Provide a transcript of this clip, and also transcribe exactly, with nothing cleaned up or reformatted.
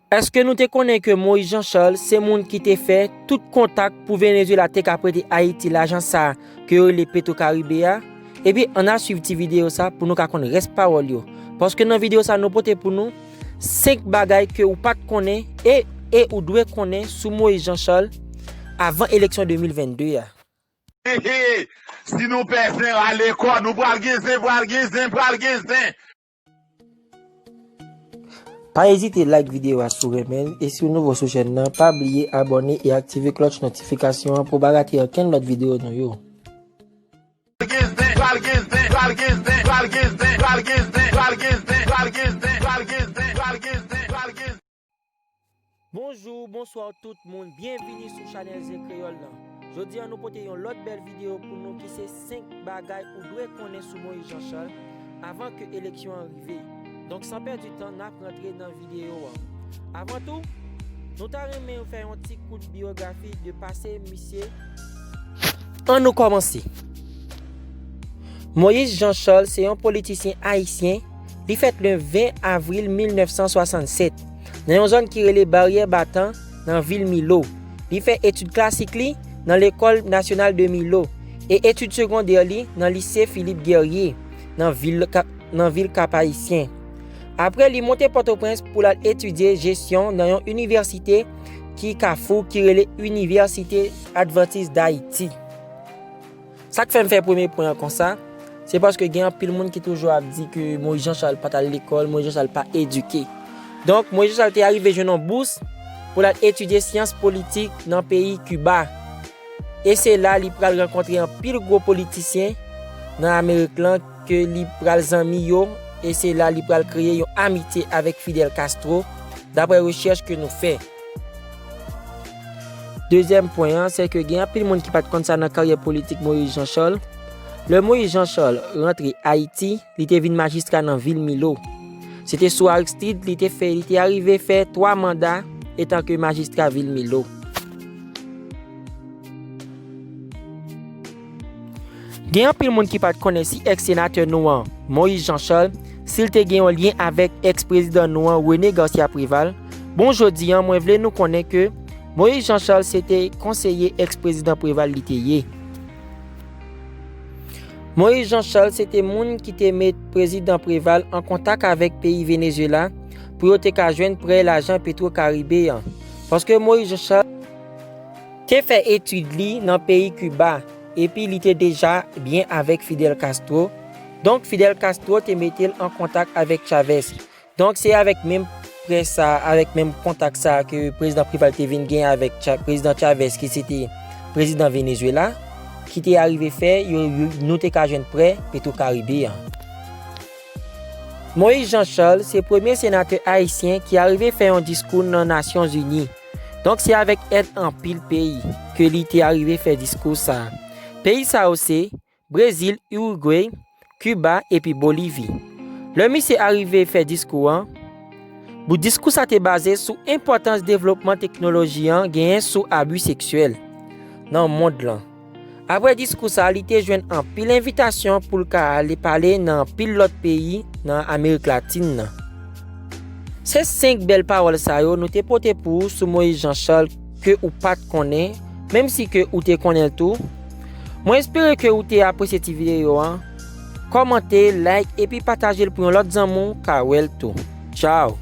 Èske nou te konnen ke Moïse Jean Charles se moun ki te fè tout kontak pou Venezuela te ka prete Ayiti lajan sa a ke yo rele Petro Caribe a? Ebyen, ann al swiv ti videyo sa pou nou ka konn rès pawòl yo. Paske nan videyo sa, nou pote pou nou senk bagay ke ou pa t konnen e, e ou dwe konnen sou Moïse Jean Charles avan eleksyon de mil vennde a. He, he, si nou pè zen, rale kò nou, pral gen zen, pral gen zen, pral gen zen. Pa ezite like videyo a si w renmen l, e si w nouvo sou chèn nan, pa bliye abòne e aktive klòch notifikasyon an pou w pa rate okenn lòt videyo nou yo. Bonjou, bonswa tout moun, byenvini sou chanèl Zen Kreyòl lan. Jodi a, nou pote yon lòt bèl videyo pou nou ki se senk bagay ou dwe konnen sou Moïse Jean Charles avan ke eleksyon an rive. Donk, san pèdi tan, n ap rantre nan videyo an. Avan tou, nou ta renmen fè yon ti kout biyografi de pase misye. Ann nou kòmanse. Moïse Jean Charles se yon politisyen ayisyen. Li fèt le ven avril mil nèf san swasannsèt nan yon zòn ki rele Baryè Batan, nan vil Milo. Li fè etid klasik li nan Lekòl Nasyonal de Milo e etid segondè li nan Lise Philippe Guerrier, nan vil Ka-, nan vil Kap Ayisyen. Apre, li monte Pòtoprens pou l al etidye jesyon nan yon inivèsite ki Kafou, ki rele Inivèsite Advantis Dayiti. Sa k fè m fè premye pwen an konsa, se paske gen anpil moun ki toujou ap di ke Moïse Jean Charles pa t al lekòl, Moïse Jean Charles pa edike. Donk, Moïse Jean Charles te arive jwenn yon bous pou l al etidye syans politik nan peyi Kiba. E se la li pral rankontre anpil gwo politisyen nan Amerik lan ke li pral zanmi yo, e se la li pral kreye yon amitye avèk Fidel Castro, daprè rechèch ke nou fè. Dezyèm pwen an, se ke gen anpil moun ki pa t konn sa nan karyè politik Moïse Jean Charles. Lè Moïse Jean Charles rantre Ayiti, li te vin majistra nan vil Milo. Se te sou Aristide li te fè, li te arive fè twa manda etanke majistra vil Milo. Gen anpil moun ki pa t konnen si èks senatè nou an, Moïse Jean Charles, si l te gen yon lyen avèk èks prezidan nou an, René Garcia Préval. Bon, jodi an, mwen vle nou konnen ke Moïse Jean Charles se te konseye èks prezidan Préval li te ye. Moïse Jean Charles se te moun ki te met prezidan Préval an kontak avèk peyi Venezuela pou yo te ka jwenn prè lajan Petro Caribe an. Paske Moïse Jean Charles te fè etid li nan peyi Kiba, epi li te deja byen avèk Fidel Castro. Donk, Fidel Castro te mete l an kontak avèk Chavez. Donk, se avèk menm prè sa, avèk menm kontak sa ke prezidan Préval te vin gen avèk Cha-, prezidan Chavez, ki se te prezidan Venezuela, ki te arive fè yo, yo, nou te ka jwenn prè Petro Caribe an. Moïse Jean Charles se premye senatè ayisyen ki arive fè yon diskou nan Nasyonzini. Donk, se avèk èd anpil peyi ke li te arive fè diskou sa a. Peyi sa yo se Brezil, Irigwe, Kiba epi Bolivi. Lè misye arive fè diskou an, bout diskou sa te baze sou enpòtans devlopman teknoloji an genyen sou abi seksyèl nan mond lan. Apre diskou sa, li te jwenn anpil envitasyon pou l ka ale pale nan anpil lòt peyi nan Amerik Latin nan. Se senk bèl pawòl sa yo nou te pote pou ou sou Moïse Jean Charles ke ou pa t konnen, menm si ke ou te konnen l tou. Mwen espere ke ou te apresye ti videyo an. Kòmante, like, epi pataje l pou yon lòt zanmi w ka wè l tou. Tchao!